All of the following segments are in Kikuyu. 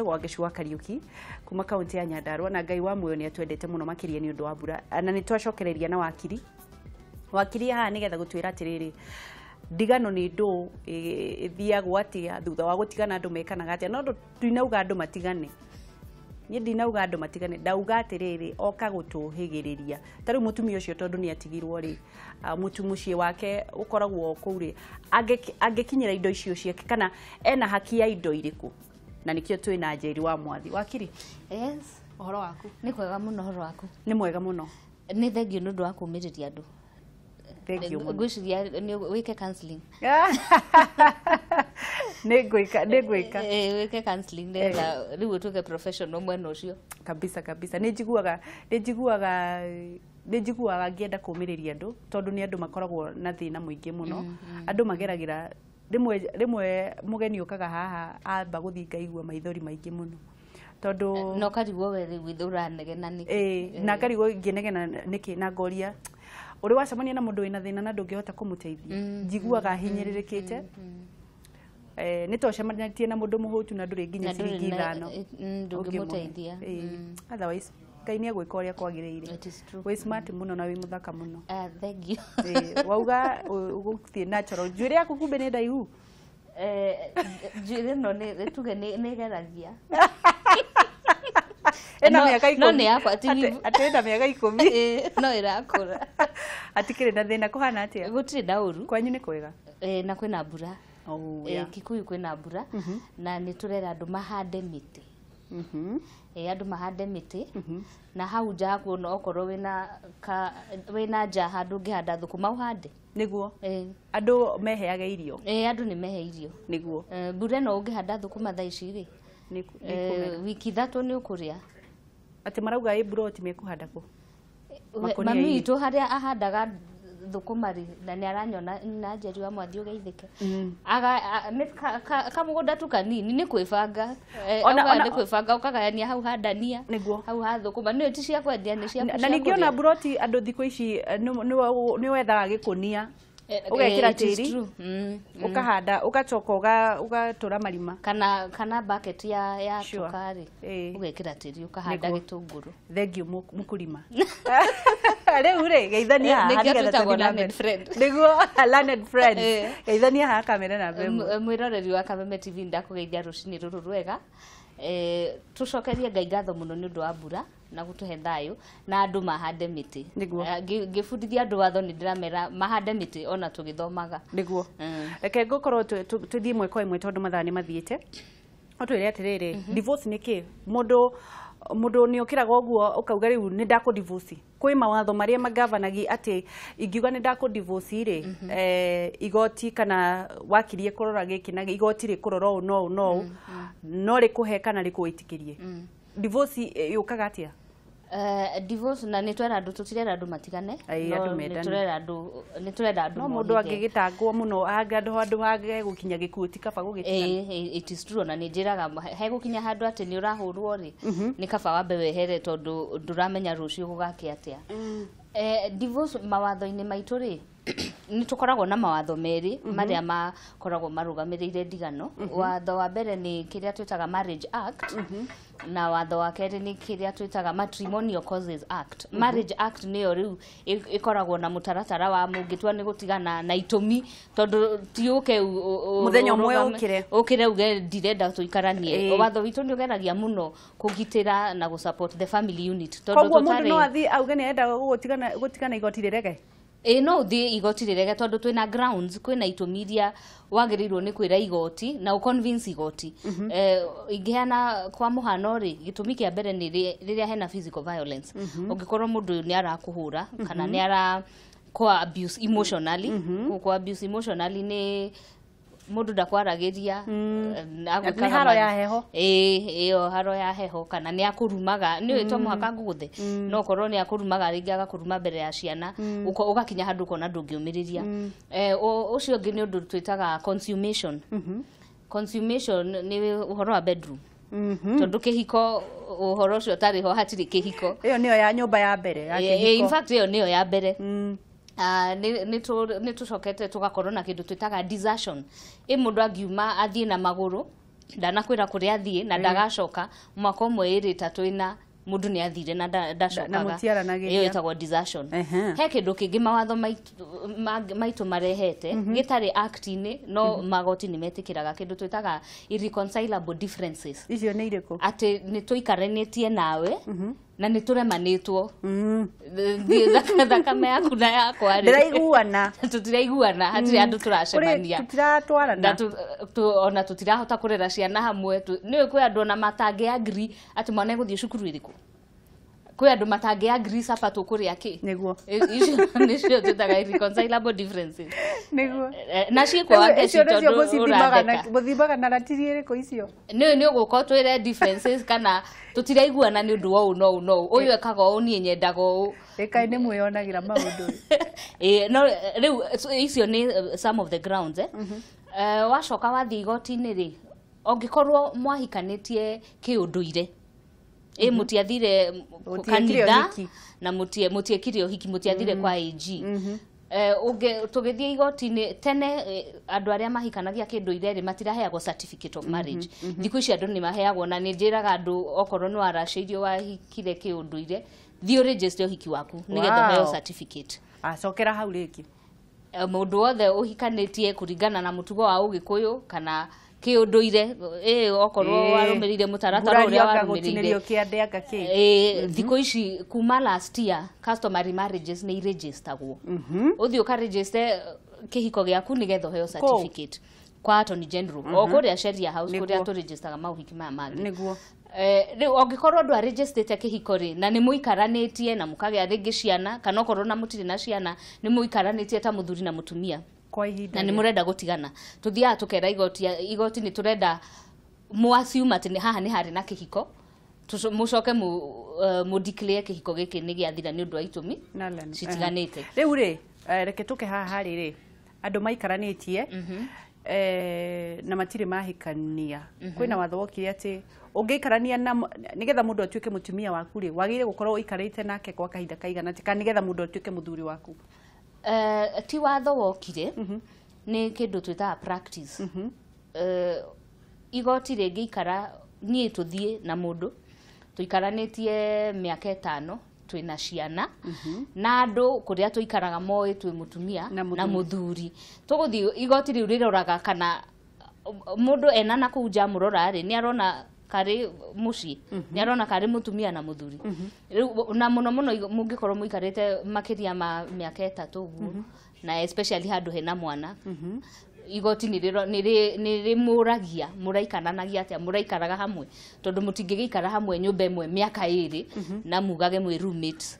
Njĩtagwo Wangeci wa Kariuki kuma kaunti ya Nyandarua, na Ngai wa muoyo nĩ atwendete mũno makĩria nĩ ũndũ wa mbura, na nĩ twacokereria na wakiri. Wakiri haha nĩgetha gũtwĩra atĩrĩrĩ, ndigano nĩ ndũ ĩthiagwo atĩa thutha wa gũtigana, andũ mekanaga atĩa? No ndinauga andũ matigane, niĩ ndinauga andũ matigane, ndauga atĩrĩrĩ, oka gũtũhĩgĩrĩria. Ta rĩu mũtumia ũcio, tondũ nĩ atigirwo rĩ, mũtu mũciĩ wake ũkoragwo kũu rĩ, angĩkinyĩra indo icio ciake kana ena haki ya indo irĩkũ? Na nĩkĩo twĩna Njeri wa Mwathi. Wakiri. Yes. Ũhoro waku? Nĩ kwega mũno, ũhoro waku? Nĩ mwega mũno. Nĩ thengio nĩ ũndũ wa kũmĩrĩria andũ. Thengiũ mũno. Ngwĩciria nĩ wĩke counseling. Nĩ ngwĩka, nĩ ngwĩka. Wĩke counseling nĩgetha rĩu ũtuĩke professional mwena ũcio. Kabisa kabisa. Nĩ njiguaga ngĩenda kũmĩrĩria andũ, tondũ nĩ andũ makoragwo na thĩna mũingĩ mũno, andũ mageragĩra. Rĩmwe rĩmwe mũgeni ũkaga haha amba gũthiĩ, ngaigua maithori maingĩ mũno, tondũ Na ũkarigwo we rĩu ũranegena nĩkĩ. Ĩĩ, na ngarigwo ngĩnegena nĩkĩ, na ngoria ũrĩ wacemania na mũndũ wĩna thĩna na ndũngĩhota kũmũteithia. Njiguaga hinyĩrĩrĩkĩte. Nĩ tocemanĩtie na mũndũ mũhũtu na ndũrĩ nginya Na ndũrĩ ciringi 5 ndũngĩmũteithia. Ĩĩ. Otherwise Ngai nĩ egwĩka ũrĩa kwagĩrĩire. It is true. Wĩ smart mũno na wĩ mũthaka mũno. Ah, thank you. Ĩĩ, wauga ũgũthiĩ natural, njuĩrĩ yaku kumbe nĩ ndaihu. Njuĩrĩ ĩno nĩ tuge nĩ ĩgeragia. Ĩna mĩaka No 10. nĩ yakwa, ti Atĩ ĩna mĩaka 10. Ĩĩ, no ĩrakũra. Atikĩrĩ na thĩna, kũhana atĩa? Gũtirĩ na ũru. Kwanyu nĩ kwega? Na kwĩna mbura. Oh, yeah. Kikuyu kwĩna mbura na nĩ tũrera andũ mahande mĩtĩ. Andũ mahande mĩtĩ na hau nja hakuo, no okorwo wĩna ka wĩna nja handũ ũngĩhanda thũkũma, ũhande. Nĩguo andũ meheage irio. Andũ nĩ mehe irio. Nĩguo. Mbura ĩno ũngĩhanda thũkũma thaa ici rĩ, nĩ kũmera. Wiki 3 nĩ ũkũrĩa. Atĩ marauga ĩ buroti mekũhanda kũ? Makũnia-inĩ. Mami witũ harĩa ahandaga thũkũma rĩ, na nĩ aranyona na Njeri wa Mwathi, ũgeithĩke. Nĩ kamũgũnda tu kanini, nĩ kwĩbanga. Augaga nĩ kwĩbanga, ũkagayania hau handania hau ha thũkũma, nĩ ti cia kwendia, nĩ cia Na cia ningĩ ona kũrĩa. buroti andũ thikũ ici nĩ wethaga gĩkũnia, ũgekĩra It is tĩri, true. Ũkahanda, ũgacoka ũgatũra marima. Kana bucket ya tũkarĩ, ũgekĩra tĩri, ũkahanda gĩtũngũrũ. Thengiũ mũkũrima. Rĩu rĩ, geithania haha Nĩkĩo nĩgetha twĩtagwo tũthiĩ na mbere. learned friend. Nĩguo, learned friends. Geithania haha kamera namba 1. Mwĩroreri wa Kameme TV, ndakũgeithia rũcinĩ rũrũ rwega. Tũcokerie Ngai ngatho mũno nĩ ũndũ wa mbura na gũtũhe thayũ, na andũ mahande mĩtĩ. Ngĩbundithia andũ watho, nĩ ndĩramera mahande mĩtĩ ona tũgĩthomaga. Nĩguo. Reke ngũkorwo tũthiĩ ĩmwe kwa ĩmwe, tondũ mathaa nĩ mathiĩte. Ũtwĩre atĩrĩrĩ, divorce nĩ kĩ? Mũndũ nĩ ũkĩraga ũguo ũkauga rĩu nĩ ndakũ divorce? Kwĩ mawatho marĩa magavanagi atĩ ingiuga nĩ ndakũ divorce rĩ, igoti kana wakiri ĩkũrora gĩkĩ na igoti rĩkũrora ũũ no ũũ no ũũ, no rĩkũhe kana rĩkũĩtĩkĩrie? Divorce yũkaga atĩa? Divorce, na nĩ twera andũ, tũtirera andũ matigane. Ĩĩ, no andũ nĩ mendane. tũrera andũ, nĩ tũrenda andũ No mũndũ mohĩge. angĩgĩtangwo mũno handũ hage gũkinya gĩkuũ, ti kaba gũgĩtigana? Ĩĩ, it is true, na nĩ njĩraga hegũkinya handũ atĩ nĩ ũrahũrwo rĩ, nĩ kaba wambe wehere, tondũ ndũramenya rũciũ gũgakĩa atĩa. Divorce mawatho-inĩ maitũ rĩ, nĩ tũkoragwo na mawatho merĩ marĩa makoragwo marũgamĩrĩire ndigano. Watho wa mbere nĩ kĩrĩa twĩtaga Marriage Act, na watho wa kerĩ nĩ kĩrĩa twĩtaga Matrimonial Causes Act. Marriage Act nĩyo rĩu ĩkoragwo na mũtaratara wa mũngĩtua nĩ gũtigana na itũmi, tondũ ti ũke Mũthenya ũmwe ũrũgame- ũkĩre. ũkĩre uge ndirenda tũikaranie. Watho witũ nĩ ũgeragia mũno kũgitĩra na gũ support the family unit, tondũ Koguo mũndũ tũtarĩ- no athiĩ auge nĩ arenda gũtigana, igoti rĩrege? Ĩĩ, no ũthiĩ igoti rĩrege, tondũ twĩna grounds, kwĩna itũmi iria wagĩrĩirwo nĩ kwĩra igoti na ũconvince igoti. Ingĩheana kwa mũhano rĩ, gĩtũmi kĩa mbere nĩ rĩrĩa hena physical violence, ũngĩkorwo mũndũ ũyũ nĩ arakũhũra kana nĩ ara kwa abuse emotionally. Kũ abuse emotionally nĩ mũndũ ndakwaragĩria, agwĩkaga Nĩ haro ya heho. Ĩĩ, ĩyo haro ya heho, kana nĩ akũrumaga, nĩ ũĩ to mũhaka ngũgũthe, no korwo nĩ akũrumaga rĩngĩ, agakũruma mbere ya ciana, ũgakinya handũ ũkona ndũngĩũmĩrĩria. Ũcio ũngĩ nĩ ũndũ twĩtaga consummation. Consummation nĩ ũhoro wa bedroom, tondũ kĩhiko ũhoro ũcio ũtarĩ ho hatirĩ kĩhiko. Ĩyo nĩyo ya nyũmba ya mbere ya In kĩhiko. fact ĩyo nĩyo ya mbere. Ah, nĩ tũcokete tũgakorwo na kĩndũ twĩtaga desertion. Ĩ mũndũ angiuma athiĩ na magũrũ Ndanakwĩra kũrĩa athiĩ na ndagacoka mwaka ũmwe, ĩrĩ, ĩtatũ, ĩna, mũndũ nĩ athire na ndacokaga. Mũtiaranagĩria. Ĩyo ĩtagwo desertion. He kĩndũ kĩngĩ mawatho maitũ marehete gĩtarĩ act-inĩ, no magoti nĩ metĩkĩraga, kĩndũ twĩtaga irreconcilable differences. Icio nĩ irĩkũ? Atĩ nĩ tũikaranĩtie nawe na nĩ tũremanĩtwo, thakame yaku na yakwa rĩ, Ndĩraiguana. Tũtiraiguana, hatirĩ andũ tũracemania. Tũtiratwarana. Na ona tũtirahota kũrera ciana hamwe. Nĩũĩ kwĩ andũ ona matangĩ agree atĩ mwana egũthiĩ cukuru ĩrĩkũ, kwĩ andũ matangĩ agree supper tũkũrĩa kĩ. Icio nĩcio twĩtaga irreconcilable differences. Na ciĩkwo, Wangeci, Icio nĩcio tondũ mũcithimaga na ũratheka. Mũthimaga na ratiri ĩrĩkũ icio? Nĩ ũgũka ũtwĩre differences kana tũtiraiguana nĩ ũndũ wa ũũ no ũũ no ũũ, ũyũ ekaga ũũ, niĩ nyendaga ũũ. Ĩkaĩ nĩ mwĩyonagĩra maũndũ. Ĩĩ, no rĩu icio nĩ some of the grounds, eh? Wacoka wathiĩ igoti-inĩ rĩ, ũngĩkorwo mwahikanĩtie kĩũndũire, ĩ mũtiathire Mũtiekire kanitha ũhiki. Na mũtiekire ũhiki, mũtiathire kwa AG. Ũngĩ tũgĩthiĩ igoti-inĩ tene, andũ arĩa mahikanagia kĩndũire rĩ, matiraheagwo certificate of marriage. Thikũ ici andũ nĩ maheagwo, na nĩ njĩraga andũ okorwo nĩ waracĩirio wahikire kĩũndũire, thiĩ ũregister ũhiki waku nĩgetha ũheo certificate. Acokera hau rĩngĩ. Mũndũ wothe ũhikanĩtie kũringana na mũtugo wa ũgĩkũyũ kana kĩũndũire, ĩ okorwo warũmĩrĩire mũtaratara ũrĩa Ngurario anga warũmĩrĩire. gũtinĩrio kĩande anga kĩ. Ĩ, thikũ ici kuma last year customary marriages nĩ iregistagwo. Ũthiĩ ũkaregister kĩhiko gĩaku nĩgetha ũheo certificate kwa Attorney General o kũrĩa Sheria House, kũrĩa tũregistaga maũhiki maya mangĩ. Rĩu ũngĩkorwo ndwarĩnjĩstĩte kĩhiko rĩ, na nĩ mũikaranĩtie na mũkagĩa rĩngĩ ciana, kana okorwo na mũtirĩ na ciana, nĩ mũikaranĩtie ta mũthuri na mũtumia Kwa ihinda na nĩ mũrenda gũtigana, tũthiaga tũkera igoti, igoti nĩ tũrenda mũassume atĩ haha nĩ harĩ na kĩhiko, mũcoke mũ declare kĩhiko gĩkĩ nĩ gĩathira nĩ ũndũ wa itũmi citiganĩte. Rĩu rĩ, reke tũke haha harĩ rĩ andũ maikaranĩtie na matirĩ mahikania. Kwĩna watho wokire atĩ ũngĩikarania na nĩgetha mũndũ atuĩke mũtumia waku rĩ, wagĩrĩire gũkorwo ũikarĩte nake kwa kahinda kaigana atĩa, kana nĩgetha mũndũ atuĩke mũthuri waku? Ti watho wokire, nĩ kĩndũ twĩtaga practice. Igoti rĩngĩikara niĩ tũthiĩ na mũndũ tũikaranĩtie mĩaka 5, twĩna ciana, na andũ kũrĩa tũikaraga moĩ twĩ mũtumia Na na mũthuri, tũgũthiĩ igoti rĩu rĩroraga kana mũndũ ena na kũu nja mũrora rĩ, nĩ arona karĩ mũciĩ, nĩ arona karĩ mũtumia na mũthuri. Rĩu na mũno mũno mũngĩkorwo mũikarĩte makĩria ma mĩaka 3 ũguo, na especially handũ hena mwana, igoti nĩ rĩmũragia mũraikaranagia atĩa, mũraikaraga hamwe, tondũ mũtingĩgĩikara hamwe nyũmba ĩmwe mĩaka 2 na mugage mwĩ roommates.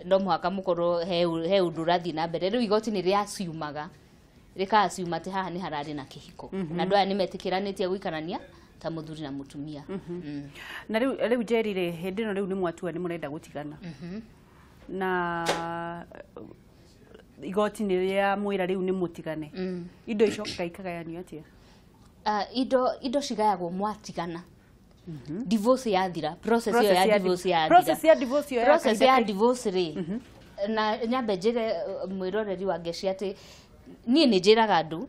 No mũhaka mũkorwo he ũndũ ũrathiĩ na mbere. Rĩu igoti nĩ rĩaciumaga, rĩkaciuma atĩ haha nĩ hararĩ na kĩhiko na andũ aya nĩ metĩkĩranĩtie gũikarania ta mũthuri na mũtumia. Na rĩu Njeri rĩ, hĩndĩ ĩno rĩu nĩ mwatua nĩ mũrenda gũtigana na igoti nĩ rĩa mwĩra rĩu nĩ mũtigane, indo icokaga ikagayanio atĩa? Indo cigayagwo mwatigana, divorce yathira, process ĩyo ya divorce yathira. Process ya divorce yoyaga Process kahinda ya divorce rĩ, na nyambe njĩre mwĩroreri wa Ngeci atĩ niĩ nĩ njĩraga andũ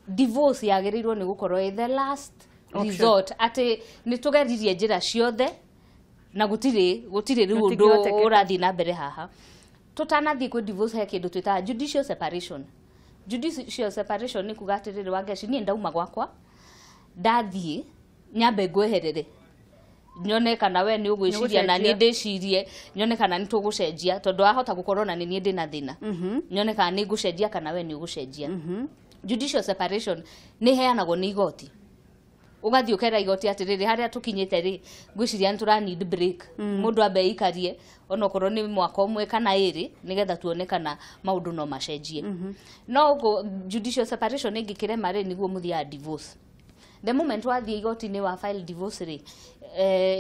divorce yagĩrĩirwo nĩ gũkorwo ĩ the last Option. resort, atĩ nĩ tũgeririe njĩra ciothe na gũtirĩ rĩu ũndũ Gũtingĩhotekeka. ũrathiĩ na mbere haha. Tũtanathiĩ kwĩ divorce he kĩndũ twĩtaga judicial separation. Judicial separation nĩ kuga atĩrĩrĩ, Wangeci, niĩ ndauma gwakwa, ndathiĩ nyambe ngweherere nyone kana we nĩ ũgwĩciria na niĩ Nĩũgũcenjia. Ndĩcirie nyone kana nĩ tũgũcenjia, tondũ wahota gũkorwo na nĩ niĩ ndĩna thĩna, nyone kana nĩ ngũcenjia kana we nĩ ũgũcenjia. Judicial separation nĩ ĩheanagwo nĩ igoti. Ũgathiĩ ũkera igoti atĩrĩrĩ, harĩa tũkinyĩte rĩ, ngwĩciria nĩ tũra need break, mũndũ ambe ikarie onokorwo nĩ mwaka ũmwe kana ĩrĩ, nĩgetha tuone kana maũndũ no macenjie. No ũguo judicial separation ĩngĩkĩrema rĩ, nĩguo mũthiaga divorce. The moment wathiĩ igoti-inĩ wa file divorce rĩ,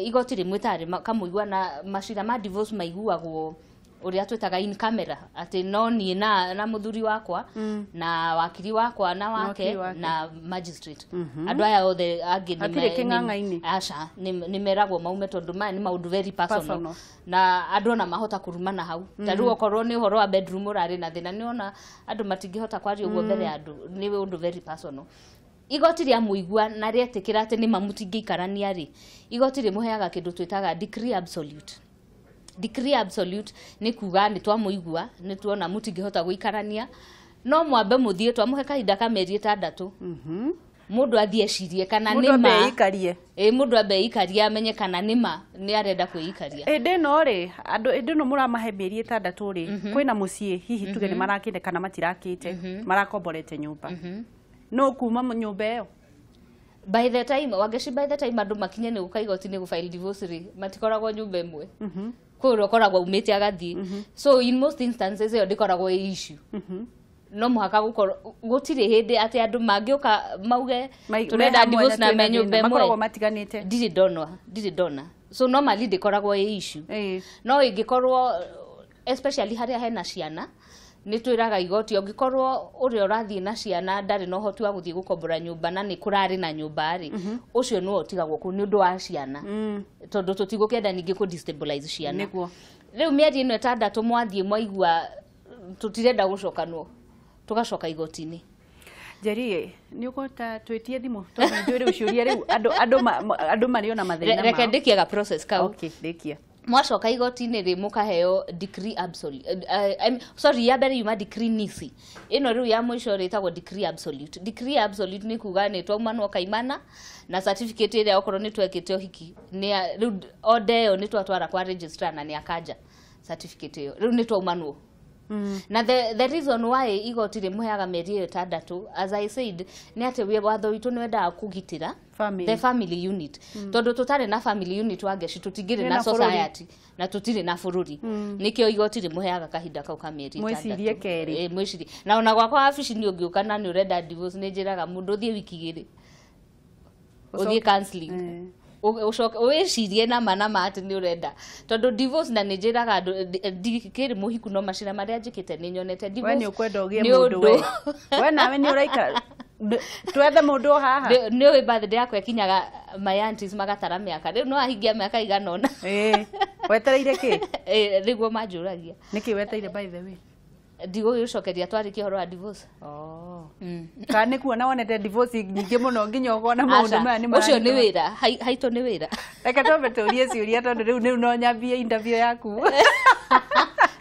igoti rĩmwĩtaga kamũigua, na macira ma divorce maiguagwo ũrĩa twĩtaga in camera, atĩ no niĩ na mũthuri wakwa na wakiri wakwa na wake wakiri wake. Na magistrate. Andũ aya othe angĩ nĩ Hatirĩ kĩng'ang'a-inĩ. Aca, nĩ meragwo maume, tondũ maya nĩ maũndũ very personal, Personal. Na andũ ona mahota kũrumana hau. Ta rĩu okorwo nĩ ũhoro wa bedroom ũrarĩ na thĩna, nĩ ona andũ matingĩhota kwaria ũguo mbere ya andũ, nĩ ũndũ very personal. Igoti rĩa mũigua na rĩetĩkĩra atĩ nĩma mũtingĩikarania rĩ, igoti rĩmũheaga kĩndũ twĩtaga decree absolute. Decree absolute nĩ kuga nĩ twamũigua, nĩ tuona mũtingĩhota gũikarania, no mwambe mũthiĩ twamũhe kahinda ka mĩeri 6. Mũndũ athiĩ ecirie kana Mũndũ nĩ ambe ma. eikarie. Ĩ, mũndũ ambe eikarie amenye kana nĩ ma nĩ arenda kwĩikaria. Hĩndĩ ĩno rĩ, andũ hĩndĩ ĩno mũramahe mĩeri 6 rĩ, kwĩna mũciĩ hihi tuge nĩ marakĩte kana matirakĩte, marakomborete nyũmba. No kuma nyũmba ĩyo. By the time Wangeci, by the time andũ makinye nĩ gũka igoti-inĩ gũ file divorce rĩ, matikoragwo nyũmba ĩmwe. Kwĩ ũrĩa ũkoragwo umĩte agathiĩ. So in most instances ĩyo ndĩkoragwo ĩ issue. No mũhaka gũkorwo gũtirĩ hĩndĩ atĩ andũ mangĩũka mauge tũrenda divorce na me nyũmba makoragwo ĩmwe. matiganĩte. Ndirĩ ndona, ndirĩ ndona. So normally ndĩkoragwo ĩ issue. No ĩngĩkorwo especially harĩa hena ciana, nĩ twĩraga igoti ũngĩkorwo ũrĩa ũrathiĩ na ciana ndarĩ na ũhoti wa gũthiĩ gũkombora nyũmba na nĩ kũrarĩ na nyũmba rĩ, ũcio nĩwe ũtigagwo kũu nĩ ũndũ wa ciana, tondũ tũtigũkĩenda ningĩ kũ destabilize ciana. Nĩguo. Rĩu mĩeri ĩno 6 mwathiĩ mwaigua tũtirenda gũcokanwo, tũgacoka igoti-inĩ. Njeri, nĩ ũkũhota twĩtie thimũ tondũ nĩ rĩu ciũria rĩu andũ marĩ ona mathĩna Reke mao. ndĩkie ga process kau. Okay, rĩkia. Mwacoka igoti-inĩ rĩ, mũkaheo decree absolute, sorry, ya mbere yuma decree nisi, ĩno rĩu ya mũico rĩtagwo decree absolute. Decree absolute nĩ kuga nĩ twaumanwo kaimana na certificate ĩrĩa okorwo nĩ twekĩte ũhiki nĩ rĩu order ĩyo nĩ twatwara kwa registrar na nĩ akanja certificate ĩyo, rĩu nĩ twaumanwo. Na the reason why igoti rĩmũheaga mĩeri ĩyo 6, as I said, nĩ atĩ watho witũ nĩ wendaga kũgitĩra Family. the family unit, tondũ tũtarĩ na family unit, Wangeci, tũtingĩrĩ Nĩ na na bũrũri. society na tũtirĩ na bũrũri. Nĩkĩo igoti rĩmũheaga kahinda kau ka mĩeri Mwĩcirie 6. kerĩ. Ĩ, mwĩcirie. Na ona gwakwa wabici nĩ ũngĩũka na nĩ ũrenda divorce, nĩ njĩraga mũndũ ũthiĩ wiki 2 ũthiĩ counseling, ũcoke wĩcirie nama nama atĩ nĩ ũrenda, tondũ divorce, na nĩ njĩraga andũ, ndikĩrĩ mũhiku no macira marĩa njĩkĩte nĩ nyonete We divorce nĩ ũkwenda ũgĩe nĩ mũndũ ũndũ- we. We nawe nĩ ũraikara twethe mũndũ o haha. Nĩ ũĩ birthday yakwa ĩkinyaga my aunties magatara mĩaka, rĩu no ahingia mĩaka igana ũna. Ĩ, wetereire kĩ? Ĩ, nĩguo manjũragia. Nĩkĩ wetereire, by the way? Ndigũgĩcokeria twarĩkia ũhoro wa divorce. Oh. Kana nĩ kuona wonete divorce nyingĩ mũno nginya ũkona maũndũ Aca, maya nĩ ũcio nĩ maratũma. wĩra haitũ nĩ wĩra. Reke twambe tũrie ciũria tondũ rĩu no nyambie interview yaku.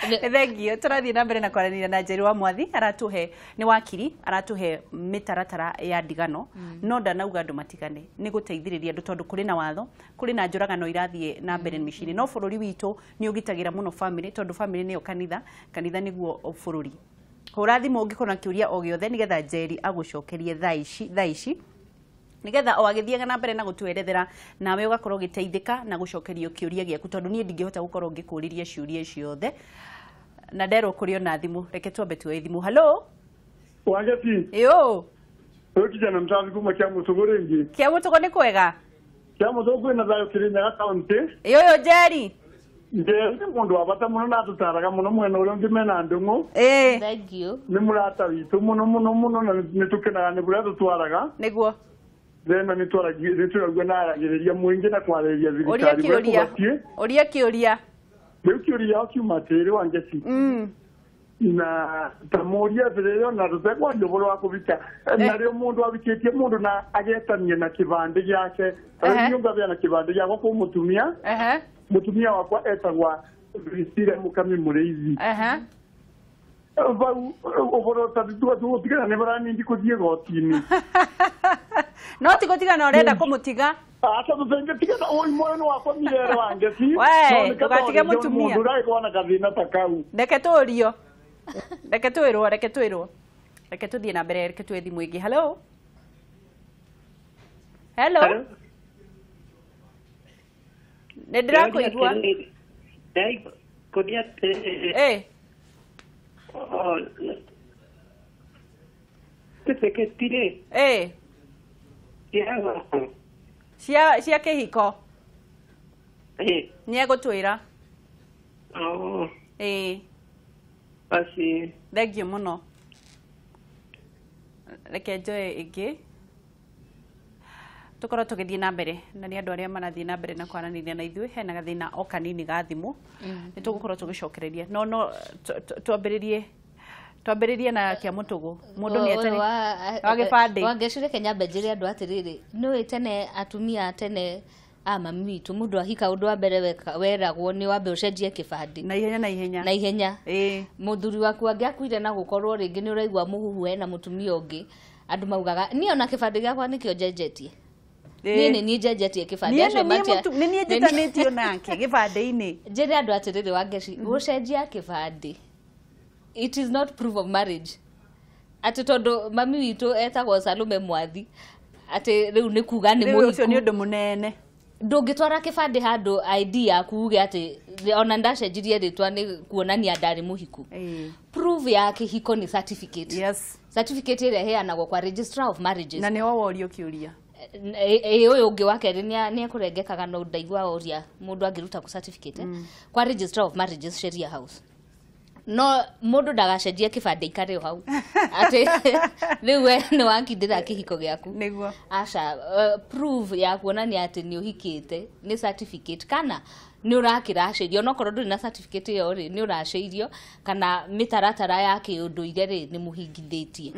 Nĩ thengio. Tũrathiĩ na mbere na kwaranĩria na Njeri wa Mwathi, aratũhe, nĩ wakiri, aratũhe mĩtaratara ya ndigano, no ndanauga andũ matigane, nĩ gũteithĩrĩria andũ tondũ kũrĩ na watho, kũrĩ na njũragano irathiĩ na mbere mĩciĩ-inĩ, no bũrũri witũ nĩ ũgitagĩra mũno family tondũ family nĩyo kanitha, kanitha nĩguo bũrũri. Hũra thimũ ũngĩkorwo na kĩũria o gĩothe nĩgetha Njeri agũcokerie thaa ici thaa ici, nigetha o agĩthiaga na mbere na gũtwerethera nawe ũgakorwo ũgĩteithĩka na gũcokerio kĩũria gĩaku, tondũ niĩ ndingĩhota gũkorwo ngĩkũrĩria ciũria ciothe na nderwo kũrĩ ona thimũ. Reke twambe tuoe thimũ. Hello. Wangeci. Ĩũ. Ũyũ kijana mtathi kuma kĩa Mũtũgũ rĩngĩ. Kĩa Mũtũgũ nĩ kwega? Kĩa Mũtũgũ kwĩna thayũ Kĩrĩnyaga kaũntĩ. Ĩũyũ Njeri. Njeri nĩ mũndũ wa bata mũno na atũtaraga mũno mwena ũrĩa ũngĩ mena ndũng'ũ. Ĩĩ. Thank you. Nĩ mũrata witũ mũno mũno mũno na nĩ tũkenaga nĩ kũrĩa tũtwaraga. Nĩguo. Thena nĩ twaragia na aragĩrĩria mũingĩ na kwarĩrĩria ũria thirikari ũrĩa kĩũria. kũbatiĩ. Ũria kĩũria. Rĩu kĩũria kiuma atĩrĩrĩ, Wangeci, na ta mũrie atĩrĩrĩ, ona tũtekwaria ũhoro wa kũbika na rĩo mũndũ abikĩtie mũndũ na agetania na kĩbandĩ gĩake, Ehe. rĩu ngabĩa na kĩbandĩ gĩakwa kwĩ mũtumia. Mũtumia wakwa etagwa Priscilla Mũkami Mũrĩithi. Bau ũhoro ta tũgũtigana nĩ baranindi kũthiĩ goti-inĩ? No ti gũtigana ũrenda kũmũtiga. Aca, tũtingĩtigana, ũyũ moyo nĩ wakwa mirere, Wangeci. We, ndũgatige mũtumia. Mũndũ ũragĩkorwo na gathĩna ta kau. Reke tũrio, reke twĩrwo, reke twĩrwo, reke tũthiĩ na mbere, reke tuoe thimũ ĩngĩ. Hello, hello. Nĩ ndĩrakũigua. Kũria atĩrĩrĩ, ĩ certificate rĩ ĩ cia cia kĩhiko? Ĩ. Nĩ egũtwĩra. Oh, ĩ. Basi. Thank you mũno. Reke njoe ĩngĩ tũkorwo tũgĩthiĩ na mbere na nĩ andũ arĩa marathiĩ na mbere na kwaranĩria na ithuĩ. Hena gathĩna o kanini ga thimũ, nĩ tũgũkorwo tũgĩcokereria, no twambĩrĩrie. Twambĩrĩrie na kĩa mũtũgũ. Mũndũ nĩ atarĩ wa gĩbandĩ. Wangecire Kenya njĩre andũ atĩrĩrĩ, nĩũĩ tene atumia a tene a mami witũ mũndũ ahika ũndũ wa mbere weragwo nĩ wambe ũcenjie kĩbandĩ na ihenya na ihenya. Na ihenya. Ĩĩ. Mũthuri waku angĩakuire na gũkorwo rĩngĩ nĩ ũraigua mũhuhu hena mũtumia ũngĩ, andũ maugaga niĩ ona kĩbandĩ gĩakwa nĩkĩo njenjetie. Niĩ nĩ niĩ njenjetie kĩbandĩ. Niĩ acio nĩ niĩ nĩ niĩ njĩtanĩtio nake gĩbandĩ-inĩ. Njĩre andũ atĩrĩrĩ, Wangeci, gũcenjia kĩbandĩ it is not proof of marriage. Atĩ tondũ mami witũ etagwo Salome Mwathi, atĩ rĩu nĩ kuga nĩ Rĩu ũcio nĩ mũhiku. ũndũ mũnene. Ndũngĩtwara kĩbandĩ handũ ID yaku uge atĩ ona ndacenjirie rĩtwa nĩ kuonania ndarĩ mũhiku. Ĩĩ. Proof ya kĩhiko nĩ certificate. Yes. Certificate ĩrĩa ĩheanagwo kwa registrar of marriages. Na nĩho worio kĩũria. Ĩ ũyũ ũngĩ wa kerĩ nĩ ekũrengekaga no ndaigua oria mũndũ angĩruta kũ certificate kwa registrar of marriages, Sheria House. No mũndũ ndagacenjie kĩbandĩ aikare o hau atĩ rĩu we nĩ wakindĩra kĩhiko gĩaku. Nĩguo. Aca, proof ya kuonania atĩ nĩ ũhikĩte nĩ certificate kana nĩ ũrakĩracĩrio. Onokorwo ndũrĩ na certificate ĩyo rĩ, nĩ ũracĩirio kana mĩtaratara ya kĩũndũire rĩ nĩ mũhingithĩtie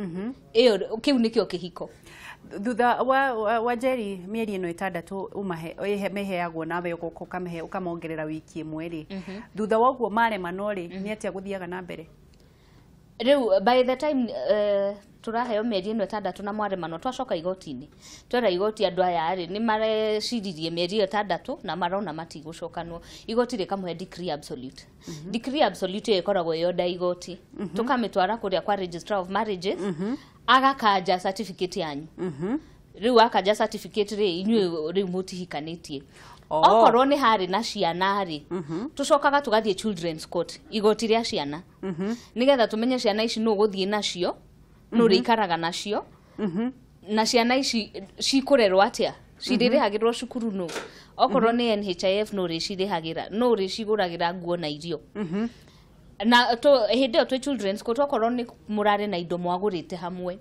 ĩyo, kĩu nĩkĩo kĩhiko. Thutha wa Jerry mĩeri ĩno 6 ũmahe meheagwo nawe ũgoka ũkamehe ũkamongerera wiki ĩmwe rĩ, thutha wa ũguo maremano rĩ, nĩ atĩa gũthiaga na mbere? Rĩu by the time tũraheo mĩeri ĩno 6 na mwaremano, twacoka igoti-inĩ, twera igoti andũ aya rĩ nĩ mareciririe mĩeri ĩyo 6 na marona matigũcokanwo, igoti rĩkamũhe decree absolute. Decree absolute ĩyo ĩkoragwo ĩ order igoti, tũkamĩtwara kũrĩa kwa registrar of marriages, agakanja certificate yanyu. Rĩu akanja certificate rĩ, inyuĩ rĩu mũtihikanĩtie. Okorwo nĩ harĩ na ciana rĩ, tũcokaga tũgathiĩ children's court, igoti rĩa ciana, nĩgetha tũmenye ciana ici nũ ũgũthiĩ nacio, nũ ũrĩikaraga nacio, na ciana ici cikũrerwo atĩa, cirĩrĩhagĩrwo cukuru nũ, okorwo nĩ NHIF nũ ũrĩcirĩhagĩra, nũ ũrĩcigũragĩra nguo na irio. Na hĩndĩ ĩyo twĩ children's court, okorwo nĩ mũrarĩ na indo mwagũrĩte hamwe,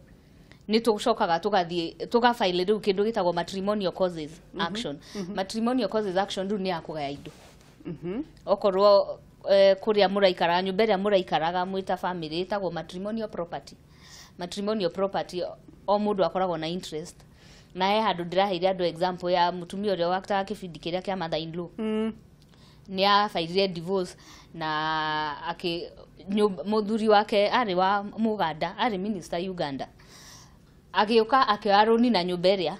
nĩ tũcokaga tũgathiĩ tũgabaile rĩu kĩndũ gĩtagwo matrimonial causes action. Matrimonial causes action rĩu nĩ ya kũgaya indo. Okorwo kũrĩa mũraikaraga, nyũmba ĩrĩa mũraikaraga mwĩ ta family ĩtagwo matrimonial property. Matrimonial property o mũndũ akoragwo na interest. Na he handũ ndĩraheire andũ example ya mũtumia ũrĩa waktaga kĩbindi kĩrĩa kĩa mother in law. Nĩ abairire divorce na akĩ mũthuri wake arĩ wa Mũganda, arĩ minister Uganda, agĩũka akĩoya rũni na nyũmba ĩrĩa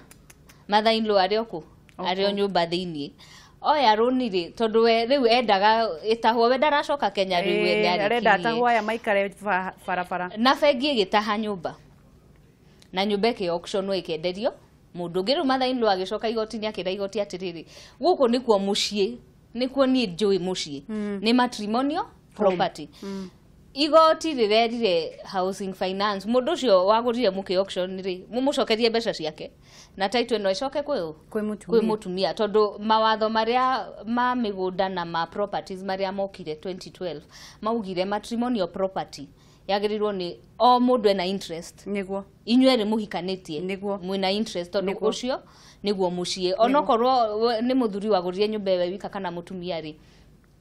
mother in law arĩ o kũ, arĩ o nyũmba thĩiniĩ. Oya rũni rĩ, tondũ we rĩu endaga ĩtahwo, we ndaracoka Kenya rĩu, we Ĩĩ, arenda nĩarĩkirie. atahwo aya maikare barabara. Na bengi ĩgĩtaha nyũmba na nyũmba ĩkĩ auctionwo ĩkĩenderio mũndũ ũngĩ. Rĩu mother in law agĩcoka igoti-inĩ akĩra igoti atĩrĩrĩ, gũkũ nĩkuo mũciĩ, nĩkuo niĩ njũĩ mũciĩ nĩ matrimonial property. Igoti rĩrerire housing finance mũndũ ũcio wagũrire mũkĩ auction rĩ, mũmũcokerie mbeca ciake na title ĩno ĩcoke kwĩ ũ? Kwĩ Kwĩ mũtumia. Mũtumia, tondũ mawatho marĩa ma mĩgũnda na ma properties marĩa mokire 2012 maugire matrimonial property yagĩrĩirwo nĩ o mũndũ ena interest. Nĩguo. Inyuĩ erĩ mũhikanĩtie Nĩguo. mwĩna interest, tondũ Nĩguo. ũcio nĩguo mũciĩ, onokorwo nĩ mũthuri wagũrire nyũmba ĩyo wika kana mũtumia rĩ,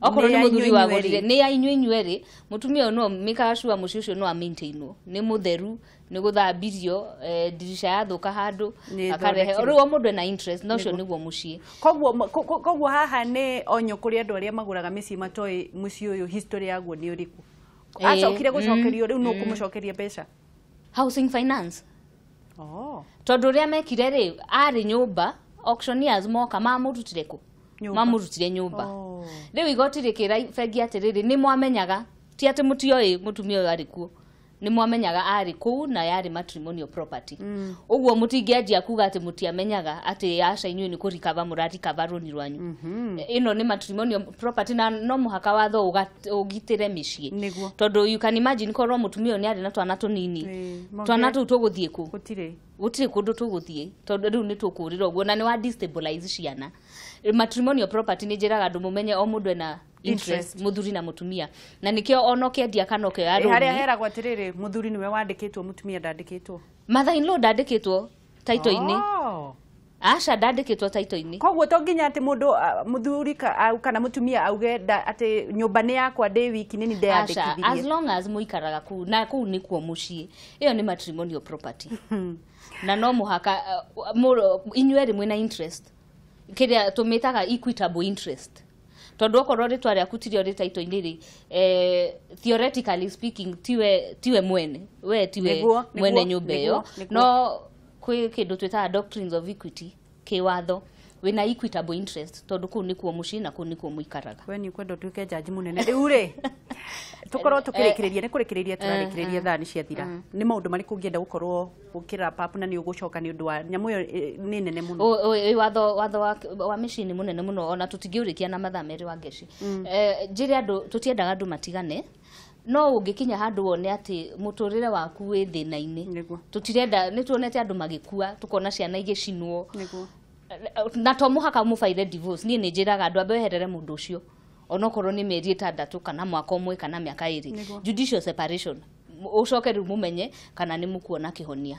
okorwo Nĩ nĩ ya mũthuri inyuĩ wagũrire inyuerĩ. nĩ ya inyuĩ inyuerĩ. Mũtumia ũyũ no mĩkaga sure mũciĩ ũcio no amaintainwo, nĩ mũtheru, nĩ gũthambirio, ndirica yathũka handũ Nĩ akarehe. ĩthondekirwo. Rĩu o mũndũ ena interest na ũcio nĩguo mũciĩ. Koguo haha nĩ onyo kũrĩ andũ arĩa magũraga mĩciĩ matoĩ mũciĩ ũyũ history yaguo nĩ ũrĩkũ. Acokire gũcokerio rĩu nũ kũmũcokeria mbeca? Housing finance. Oh. Tondũ ũrĩa mekire rĩ, arĩ nyũmba, auctioneers moka mamũrutire kũ? Nyũmba. Mamũrutire nyũmba. Oh. Rĩu igoti rĩkĩra bengi atĩrĩrĩ, nĩ mwamenyaga, ti atĩ mũtioĩ mũtumia ũyũ arĩ kuo, nĩ mwamenyaga arĩ kũu na yarĩ matrimonial property, ũguo mũtingĩanjia kuga atĩ mũtiamenyaga, atĩ aca, inyuĩ nĩ kũrikava mũrarikava rũni rwanyu. Ĩno nĩ matrimonial property na no mũhaka watho ũgitĩre mĩciĩ. Nĩguo. Tondũ you can imagine korwo mũtumia ũyũ nĩ arĩ na twana tũnini, Ĩĩ, twana tũu tũgũthiĩ kũ? Gũtirĩ. Gũtirĩ kũndũ tũgũthiĩ, tondũ rĩu nĩ tũkũrĩra ũguo na nĩ wa destabilize ciana. Matrimonial property nĩ njĩraga andũ mũmenye o mũndũ ena interest, Interest. mũthuri na mũtumia, na nĩkĩo ona ũkĩendia kana ũkĩoya Ĩ, harĩa rũni. heragwo atĩrĩrĩ, mũthuri nĩwe wandĩkĩtwo, mũtumia ndandĩkĩtwo. Mother in law ndandĩkĩtwo title-inĩ. Oh. Aca, ndandĩkĩtwo title-inĩ. Koguo to nginya atĩ mũndũ, mũthuri kana mũtumia auge atĩ nyũmba nĩ yakwa ndĩ wiki, nĩ Aca, as ndeyandĩkithirie. Long as mũikaraga kũu na kũu nĩkuo mũciĩ, ĩyo nĩ matrimonial property na no mũhaka inyuerĩ mwĩna interest, kĩrĩa tũmĩtaga equitable interest, tondũ okorwo rĩtwa rĩaku tirio rĩ title-inĩ rĩ, theoretically speaking, tiwe mwene, we tiwe mwene nyũmba ĩyo. No kwĩ kĩndũ twĩtaga doctrines of equity kĩwatho, wĩna equitable interest tondũ kũu nĩkuo mũciĩ na kũu nĩkuo mũikaraga. We nĩ ũkwenda ũtuĩke jaji mũnene. Rĩu rĩ, tũkorwo tũkĩrĩkĩrĩria, nĩ kũrĩkĩrĩria tũrarĩkĩrĩria, thaa nĩ ciathira. Nĩ maũndũ marĩkũ ũngĩenda gũkorwo gũkĩra pap, na nĩ ũgũcoka nĩ ũndũ wa nyamũ ĩyo, nĩ nene mũno? Watho wa mĩciĩ nĩ mũnene mũno, ona tũtingĩũrĩkia na mathaa 2 wa ngeci. Njĩre andũ tũtiendaga andũ matigane, no ũngĩkinya handũ wone atĩ mũtũrĩre waku wĩ thĩna-inĩ, tũtirenda. Nĩ tuonete andũ magĩkua, tũkona ciana igĩcinwo. Na to mũhaka mũbaire divorce. Niĩ nĩ njĩraga andũ ambe weherere mũndũ ũcio, onokorwo nĩ mĩeri 6 kana mwaka 1 kana mĩaka 2, judicial separation, ũcoke rĩu mũmenye kana nĩ mũkuona kĩhonia.